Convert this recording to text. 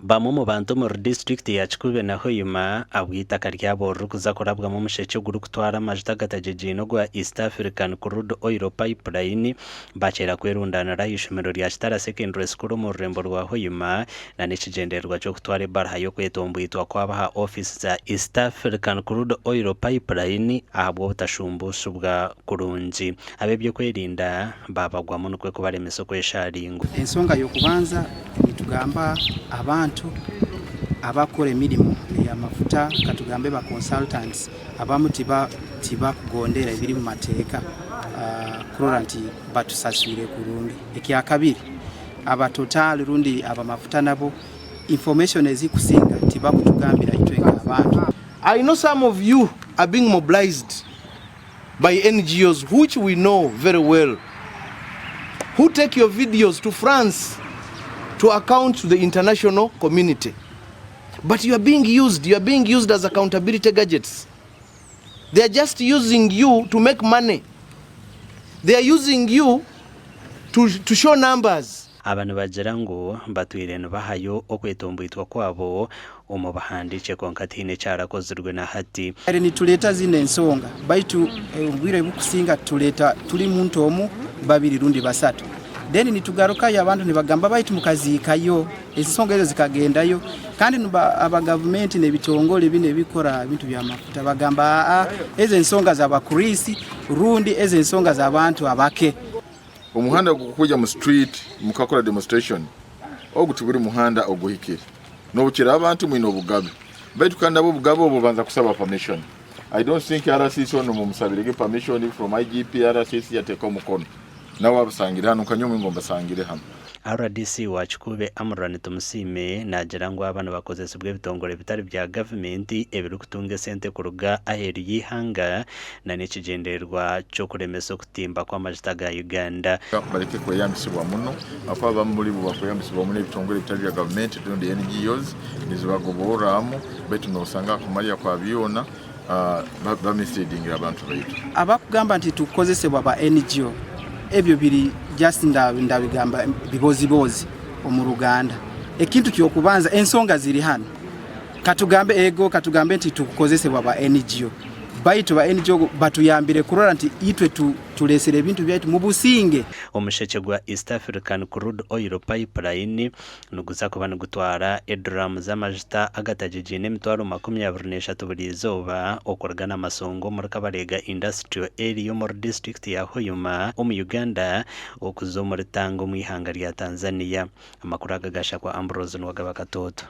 Bamwe omu bantu omuri disiturikiti ya Kikuube na Hoima ahabw'eitaka ryabo ririkuza kurabwamu omushekye ogurikutwara amajuta agatagyegiine ogwa East African Crude Oil Pipeline bakyeera kwerundanira aha ishomero rya Kitara Secondary School omu rurembo rwa Hoima na n'ekigyendererwa ky'okutwara ebaruha y'okwetomboitwa kwabo aha ofiisi za East African Crude Oil Pipeline ahabw'obutashumbuushibwa kurungi. Ab'ebyokwerinda baabagwamu nikwo kubaremesa okweshaaringo. Ensonga y'okubanza nitugamba abantu abakukora emirimo ey'amafuta katugambe ba consultants abamu tibakugondera ebiri mu mateeka kurora nti batusaswire kurungi. Ekyakabiri aba Total rundi abamafuta nabo information ezikusinga tibakutugambira itwe nk'abantu. I know some of you are being mobilized by NGOs which we know very well who take your videos to France to account to the international community. But you are being used, you are being used as accountability gadgets. They are just using you to make money. They are using you to show numbers. Aba nibagira ngu batwire nibahayo okwetomboitwa kwabo omu buhandiikye kwonka tihaine ekyarakozirwe na hati. Kare nituleeta zinu ensonga baitu obwire obukusinga tuleeta tuli muntu omu, babiri rundi basatu then nitugarukayo abantu nibagamba baitu mukaziikayo ensonga ezo zikagendayo kandi aba gavumenti n'ebitongole binu ebikora ebintu by'amafuta bagamba aa ezo ensonga z'abakurisi rundi ezo ensonga z'abantu abake. Omuhanda ogurikukwija mu street mukakora demonstration ogu tiguri muhanda oguhikire. Nobukiraaba nti mwine obugabe baitu kandi nabwo obugabe obwo obanza kusaba permission. I don't think RCC onu mumusabirege permission from IGP, RCC yateeka omukono nawe abasangire hanu nka nyowe mbasangire hanu. Rdc wa Kikuube Amran Tumusiime naagira ngu aba nibakozesibwa ebitongore bitari bya gavumenti ebirikutunga esente kuruga aheeru y'eihanga na n'ekigyendererwa ky'okuremesa okutimba kw'amajuta ga Uganda. Baleke kweyambisibwa muno ahakuba abamu muli bo bakweyambisibwa muno ebitongore ebitari bya gavumenti rundi NGOs nizibagoborramu baitu nosanga hakumalya kwa byona bamisleadingire abantu baitu. Abakugamba nti tukukozesebwa ba NGO ebyo biri just ndabigamba bibozibozi omu Ruganda. Ekintu kyokubanza ensonga ziri hanu katugambe ego katugambe nti tukukozesebwa ba NGO baitu ba NGO batuyambire kurora nti itwe tulesere ebintu byaitu mu businge. Omushekye gwa East African Crude Oil Pipeline niguza kuba nigutwara eduraamu z'amajuta agatagyegiine 23,000 buri izooba okuruga Namasongo omuri Kabalega Industrial Area omuri disiturikiti ya Hoima omu Uganda okuza omuri Tanga omu ihanga rya Tanzania. Amakuru aga gashakwa Ambrose Nuwagaba Katooto.